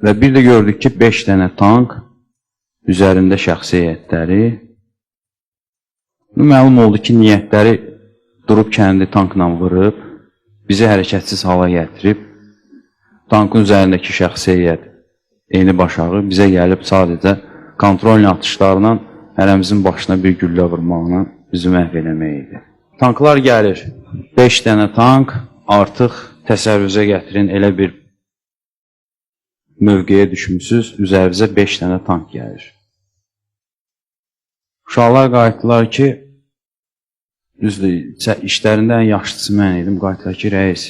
Və bir də gördük ki, 5 dənə tank üzərində şəxsi heyətləri. Məlum oldu ki, niyyətləri durub kəndi tankla vurub, bizi hərəkətsiz hala gətirib, tankın üzərindəki şəxsi heyət eyni başağı bizə gəlib sadəcə kontrollə atışlarla hərəmizin başına bir güllə vurmaqla bizi məhv eləmək idi. Tanklar gəlir. 5 dənə tank artıq təsəvvürünüzə gətirin, elə bir mövqeyə düşmüsünüz, üzərinizə 5 dənə tank gəlir. Uşaqlar qayıtdılar ki, düzdür, işlərində ən yaşlısı mən idim, qayıtdılar ki, rəis,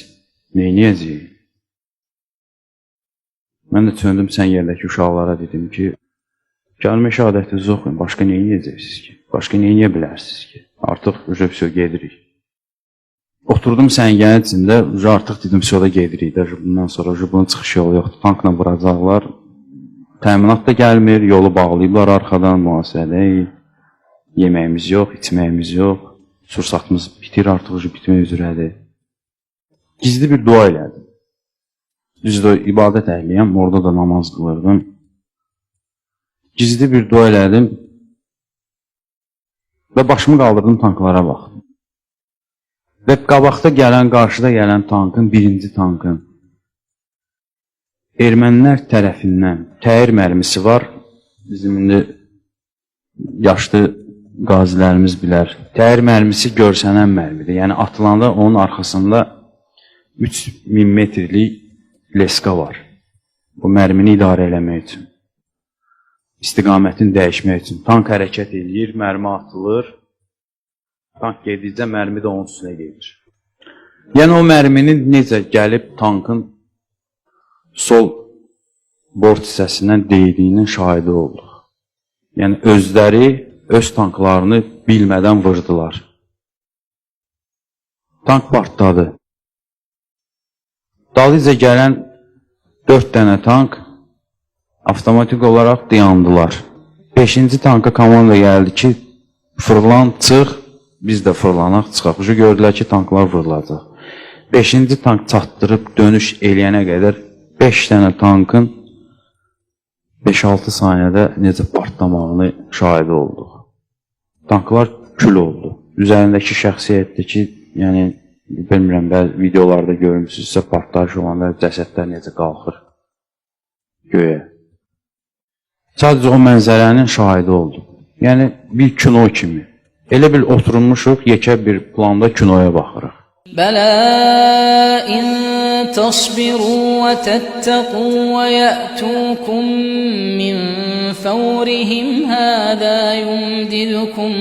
neyniyəcəyik? Mən də döndüm sən yerdəki uşaqlara dedim ki, kəlmə şəhadətinizi oxuyun, başqa neyniyəcəksiniz ki? Başqa neyniyə bilərsiniz ki? Artıq уже всё, gedirik. Oturdum səngənin içində, уже artıq dedim, всё da gedirik də, bundan sonra уже bunun çıxış yolu yoxdur. Tankla vuracaqlar. Təminat da gəlmir, yolu bağlayıblar arxadan, mühasirə deyil. Yeməyimiz yox, içməyimiz yox. Sursatımız bitir, artıq уже bitmək üzrədir. Gizli bir dua elədim. Düzdür, ibadət əhliyəm, orada da namaz qılırdım. Gizli bir dua elədim və başımı qaldırdım, tanklara baxdım. Və qabaqda gələn, qarşıda gələn tankın, birinci tankın ermənilər tərəfindən təyir mərmisi var. Bizim indi yaşlı qazilərimiz bilər. Təyir mərmisi görsənən mərmidir. Yəni atılanda onun arxasında 3 millimetrlik leska var. Bu mərmini idarə eləmək üçün. İstiqamətini dəyişmək üçün. Tank hərəkət eləyir, mərmi atılır. Tank gedikcə mərmi də onun üstünə gedir. Yəni o mərminin necə gəlib tankın sol bort hissəsindən dəydiyinin şahidi olduq. Yəni özləri öz tanklarını bilmədən vurdular. Tank partladı. Dalıyca gələn 4 dənə tank avtomatik olaraq dayandılar. 5-ci tanka komanda gəldi ki, fırlan, çıx, biz də fırlanaq, çıxaq. Уже gördülər ki, tanklar vurulacaq. 5-ci tank çatdırıb dönüş eləyənə qədər 5 dənə tankın 5-6 saniyədə necə partlamağını şahidi olduq. Tanklar kül oldu. Üzərindəki şəxsiyyətdəki, yəni bilmirəm, bəzi videolarda görmüsünüzsə, partlayış olanda cəsədlər necə qalxır göyə. Sadəcə o mənzərənin şahidi oldum. Yəni bir kino kimi. Elə bil oturmuşuq, yekə bir planda kinoya baxırıq. بلى إن تصبروا وتتقوا ويأتوكم من فورهم هذا يمددكم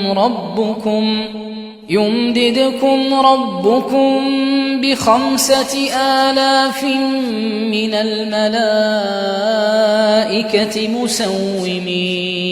ربكم ب5,000 من الملائكة مسومين.